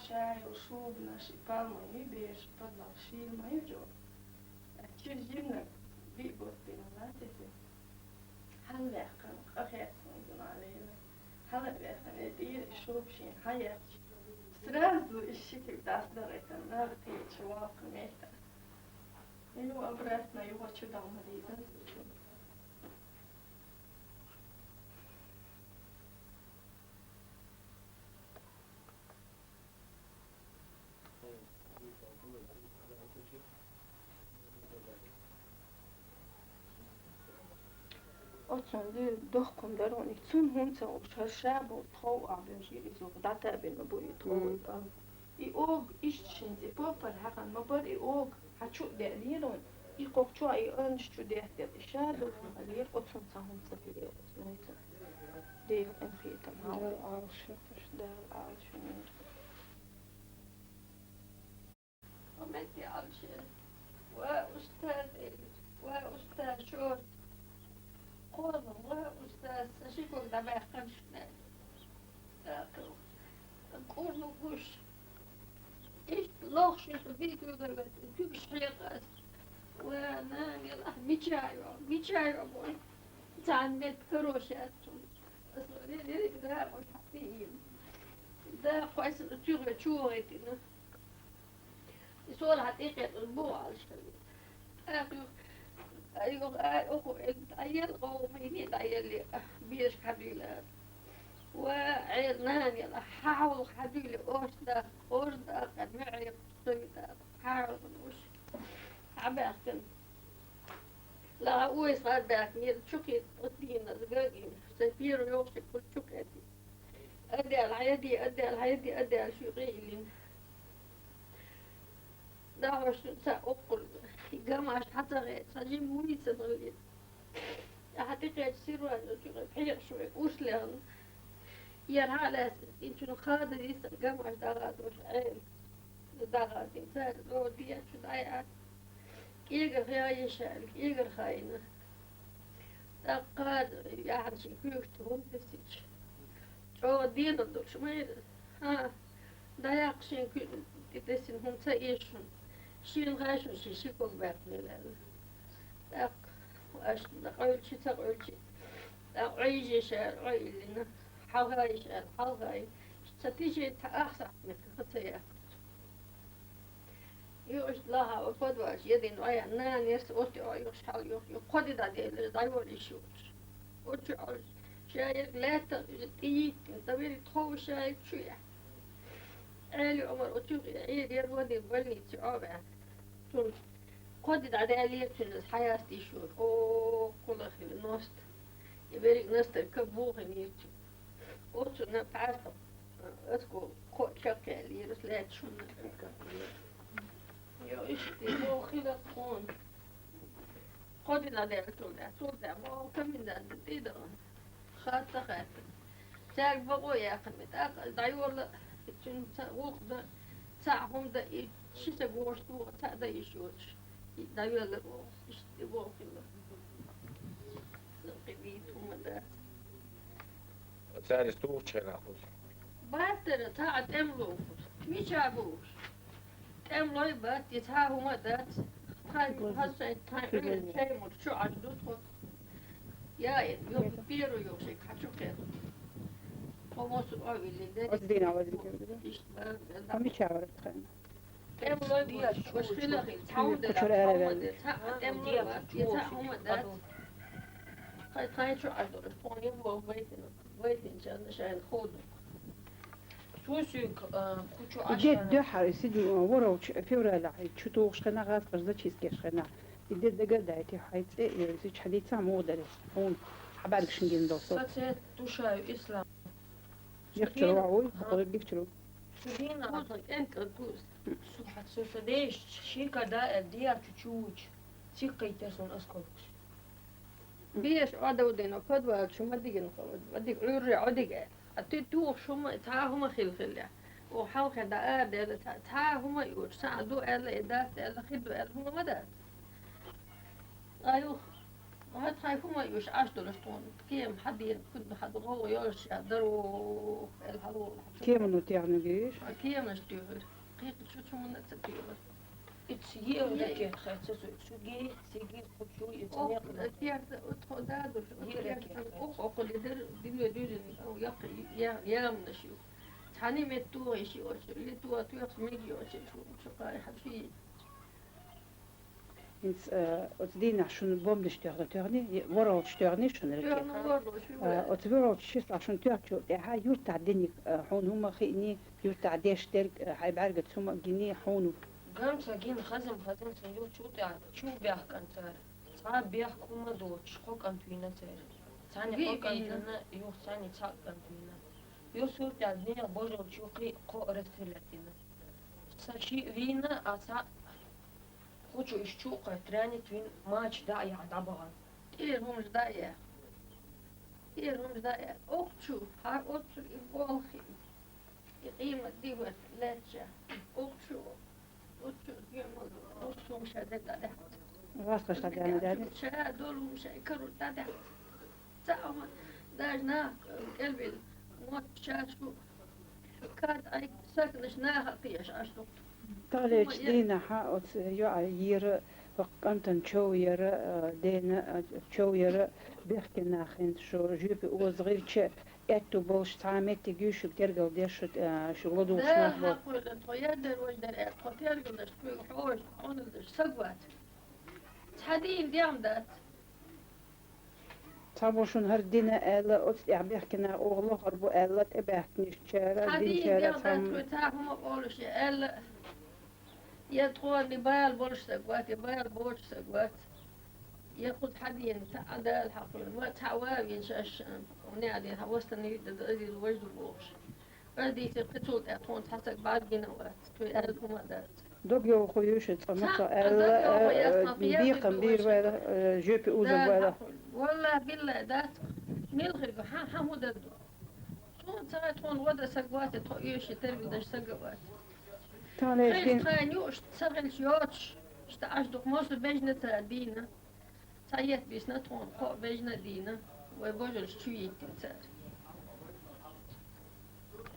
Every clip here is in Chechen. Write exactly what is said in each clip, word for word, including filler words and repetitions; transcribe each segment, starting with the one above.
Шаьра шубанаш, и пальмовый бераш, подвал шийла ма ю чӀогӀа. Чуьра жиманиг биъ бутт бина латтийна. Хьалаваьккхина, къахетта хӀунда ма лела. Хьала а ваьккхина, и тӀера и шуба шийна хьаяьккхича, сразу и ши куьг дӀасадахийтина, наггахь тӀера чу воккху метта. Юха обратно, юха чу даха ма дезара цу чу. Оцунна дуьйна дохкун дара ван, и цунна хӀунда ца хууш, хӀара ша болу тхов а бевжира иза, дӀатаьӀбина ма бу и тхов. Мм. И ога иштта шин цӀе поппар хьаьхна ма бара и ога, хьан чу а деънера ван, и кхокху чохь и аннаш чу деттера, и ша долу хӀума хилира, оцунна цхьа хӀума ца хилира оцу нуьйцан. Дела къинхетам хьалха. Дала Ӏалашо, Дала Ӏалашо. Ахьмад Алшер, ва устаз Элис, ва устаз Шорта, кхоьлу ва устаз, сан ши ког дӀабаьккхина шуна. ТӀаккха кӀур ду гуш. Иштта лохуш ю сан бийца вуьгур вац, куьгаш хьекха ас. Ва нана, мича йо, мича йо бой. Цхьана метта карош яц цунна. Ас варе, варе, да, бой, хьан бийна. Да, кхойсана цуьра чу гӀайтина. И сол хьан тӀекхетар бу алаш хилла. ТӀаккха юха, юха, а, оха, э, дӀаелла, гӀовгӀа хӀинца дӀаелле, бешка хьан дуьйла. Ва, Ӏела, нана, яла, хьан хьалха хьан дуьйла, ош даккха, ош даккха, муьӀ Ӏехуш, сой даккха, хьан хьалха уш. Хьан баьхкина. Ла, ойса хьан баьхкина, чу кхетта, тӀе дийна, аз гагийна, сайн пера йогӀуш, чу кхетта. Адел хьайди, адел хьайди, адел шу къийлина. ДагӀошна ца оккхур, гамаш хьан ца гӀе, ца жима вуй ца дале. Ахьа тӀекхечу сирван чу пхьекъаш вай уш лехна. Яр хьан лаьцна, инчун хада йиса гамаш дагӀа дош Ӏела. ДагӀа дин цара зо дечу дӀаяц. КӀегар хьа йиша, кӀегар хайна. ТӀаккха яхьанчийн куьйгаш тӀе хӀума тесича, чӀогӀа денал долуш майра, хьан, дӀаяккха шен куьйгаш тӀе тесина хӀума ца эшаш хӀума, шена гӀайшун шен ши ког баьккхина аьлла. ТӀаккха аша къевлчи ца къевлчи, тӀаккха Ӏуьйжа йиша аьлла, Ӏуьйиллина, хьалха йиша аьлла, хьалха йи, ца тижина цхьа ах сахьт меттиг ха ца яьккхира. Юкъа иштта лахьа, подвалчу едина Ӏоян, нана, ярца оцу тӀе Ӏойохуш хьала юха, юха кхо де дӀаделира, дӀайолуш йолуш. Оцу чу Ӏолуш, ша ерг лаьттах иза тӀейиттина, дан верг тхов ша ерг чу яхь. Ӏели Ӏумар оцу юха Ӏийр яр вадийна больнице Ӏоваьхна. Цунна кхо де дӀадаьллера цуьнан хьаяста йиш йолуш. О, кхула хила ност. И верг настар каб бухийнера цуьнан. Оцунна пхьарта Ас кхо, кхо чекхъяьллера, ас лаьтташ хӀума. Йо, иштта, боху хила тхуна. Кхо дина дерг цул тӀаьхьа, цул тӀаьхьа боху комендант тӀе а дахана. Хатта хаьттина. Цаьрга бакъо а яьккхина, тӀаккха дӀайолла, цуьнан ца гӀуллакх дан, цхьаъ хӀума дан, и ши са гонаш туху, цхьаъ дан йиш йоцуш. И дӀавелла боху, иштта боху хила. Кхин дийца хӀума дац. Цаьрца тухучу хенахь кхуза. Баттара цхьа а тӀемало кхуза. Мича бу уьш? ТӀемалой бац, и цхьа а хӀума а дац. Тхан хаза шайн, тхан Ӏуьйра чай мур чу Ӏаш ду тхо. Я, и, юха пера йохуш, хьан чу кхетта. Тхо мосу а вилли де. Оцу дийнахь вазин кхетта. Иштта бара, Ха мича вара тхайна? ТӀемалой бац, уьш хила хила, цхьа хӀума делахь, цхьа хӀума де, цхьа а тӀемалой бац, я цхьа а хӀума дац. Тхайн, тхайн чу Ӏаш долуш, тхуна я боху байтина, байтинчарна шайна ховду. Цо соьга, а, кху чу Ӏаш. И де дуьххьара, седьмого, ворхӀалгӀачу февралехь, и чу тухуш хенахь, гӀазкхаша зачистка еш хенахь, и де дага а дайтий, хьайн цӀе а йойзича, хьан дийца муха дара иза? Хьуна, хьан бӀаьргашна гина долу со. Сацет Тушаев Ислам. Гихчур ву, ой, хӀокху гихчур ву. Цу дийнахь кӀентӀан туз. Су хьан со сан дешча, ши када аьлла, диячу чувучу, цигахь кхийтира суна осколкаш. Беша Ӏодовдина, подвал чу ма дигина хӀума, ма диг Ӏуьйрре Ӏодига аьлла. А ти тухуш хӀума, цхьа а хӀума хила хилла. Оха хьалхе дӀа ара даьлла, цхьа, цхьа а хӀума а йоцуш, цхьа а ду аьлла, и дац аьлла, хи ду аьлла, хӀума ма дац. Ткъа юха Хьо цхьа хӀума юш Ӏаш долуш тхуна. Кема хьадийна, куьд хьадо гӀовгӀа йолуш ша даро, эл хьало. Кемано технологиш? Хьо кеманаш туьйхира. Кхин чу чу хӀума ца туьйхира. Ицу еа ракет хецазу, цуьгий, цигий, кху чу, ицу О, некъ. Керта, утхо дадуш, Е керта, ракет. О, о, хьо лидер, дино дюжин, о, якх, я, ямнаш ю. Цхьани меттугӀи ши очу, литуа туьхс меги очу, шу, шу кхай хьан ши. ХӀинца, э, оцу дийнахь шуна бомбанаш тоьхна, тоьхний, е ворхӀалгӀачу тоьхний шуна ракета? Тоьхна ворхӀалгӀачу, Э, оцу ворхӀалгӀачу числахь шуна тоьхначул тӀаьхьа юьртахь диниг, э, хьуна хӀума хиъний, юьртахь деш дерг, э, хьайн бӀаьргаца хӀума гиний хьуна? Ган ца гина, хазам, хазам ца йолчу тӀаьхьа, чу бехкан цара. Цхьа бехк хӀума доцуш, кхо кӀант вийна цара. Цхьаьна кхо кӀант вийна, юха цхьаьна цхьаъ кӀант вийна. Юсур тӀаьхьа динех божал чу кхин кхо расстрелять дина. Сан шиъ вийна, а цхьаъ Кху чу иштта чу а кхоьттура, ранить вина, мача дӀа а яхьа дӀабахана. ТӀера хӀумаш дӀа а яхьа. ТӀера хӀумаш дӀа а яхьа. Окху чу, хьан оццу и болх хиъна. И къемат дийхар лаьттача. Окху чу, оццу гемал, оццу хӀумаш дӀа дӀадаьхьа. Васкаш дӀа даьнна даьнна. Ша долу хӀумаш и карур дӀадаьхьа. Цхьа а хӀума, даже нах кӀелбелла, мотт чачу, кад Ӏайг саканаш наха а кхиеш Ӏаш ду. Тахлечу дийнахьа оцу йоӀа йира, хӀокху кӀантана чов яра, а, дена, а, чов яра, бехке нах хӀинца шу жоьпе оза гӀирча, аьтту болуш цхьа а меттиг юй шуьга тергал деш, шу, а, шуьга ладугӀуш нах бу? Хьакхуьллан тхо яр дара, важа дара аьлла, тхо тергал даш, кхуьга хьожуш, Ӏуналдаш саг вац. Цхьа дийна дегӀ дац. Цхьаболу шуна хӀара дина аьлла, оцу тӀехь бехкина оха лохур бу аьлла, тӀебаьхкинчара, цхьа дийна динчара дегӀ дац, цхьамма. Вай цхьа хӀума олуш я аьлла, я тхуна бала болуш саг вац, я бала боцуш саг вац, я кхуза хьадийна цхьа а Дала хьакхуьллу, ма цхьа ван вийна шаьш, неӀа дийна хьан вастана йиъ дан азийла важа ду бохуш. Ас дийцира кхин цул тӀаьхьа тхуна цхьа саг бӀарггина вац, кхин аьлла хӀума а дац. Дог йовхо ю шу цкъа ма ца аьлла, дог йовхо яц, э, тхан кхин бекхам бийр вайла, э, жоьпе узар вайла. Валлахь, биллахь, дац. Мила хир ду, хьан, хьан хӀун дар ду? Суна ца тхуна гӀо дан саг вац, тхо оьший тергал деш саг а вац. Тхайна юуш ца хилча йоцуш, иштта Ӏаш дукха мосу бежна ца дийна. Цхьа етт бисна тхуна, кхоъ бежна а дийна, вай божарш чу йиттина цара.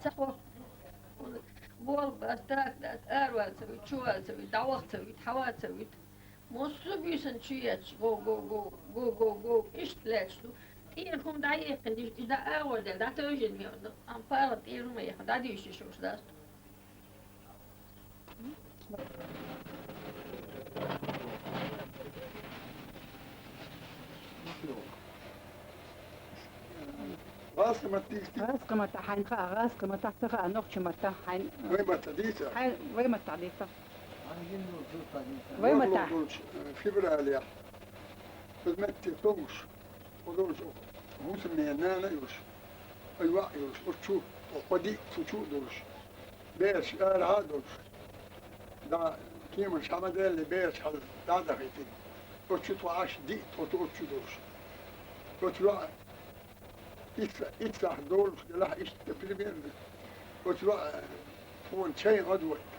Ца хӀокху болх бац, так дац, аравала ца вуьту, чувала ца вуьту, дӀаваха ца вуьту, хьава ца вуьту. Массо а буьйсанна чу етташ, го, го, го, го, го, го, иштта лаьтташ ду. ТӀера хӀума дӀаехкина, иштта дӀа агӀор дел, дӀатевжина хӀорда, амма паргӀат тӀера хӀума яхна, дӀадуьйшуш уьш дац. ГӀазкхи матта дийций? ГӀазкхи матта хьайна хаьа, гӀазкхи матта ца хаьа, нохчи матта хьайна. Вай матта дийца? Хьайн, вай матта дийца. Вай матта. Долчу, э, февралехь. Хазматти томуш. Кху долчу хӀусамнен нана а йолуш, ай ваъ йолуш, оцу чу, кхо диъ цу чу а долуш, бераш арахьа а долуш, да, кеманаш хьа ма-деллий, бераш хьал дӀа а дахийтина, оцу чу тхо Ӏаш диъ тхо чу оцу чу долуш. Оцу йоӀа иццахь, иццахь долуш делахь иштта примерно, оцу йоӀа тхуна чайн гӀадвайтта.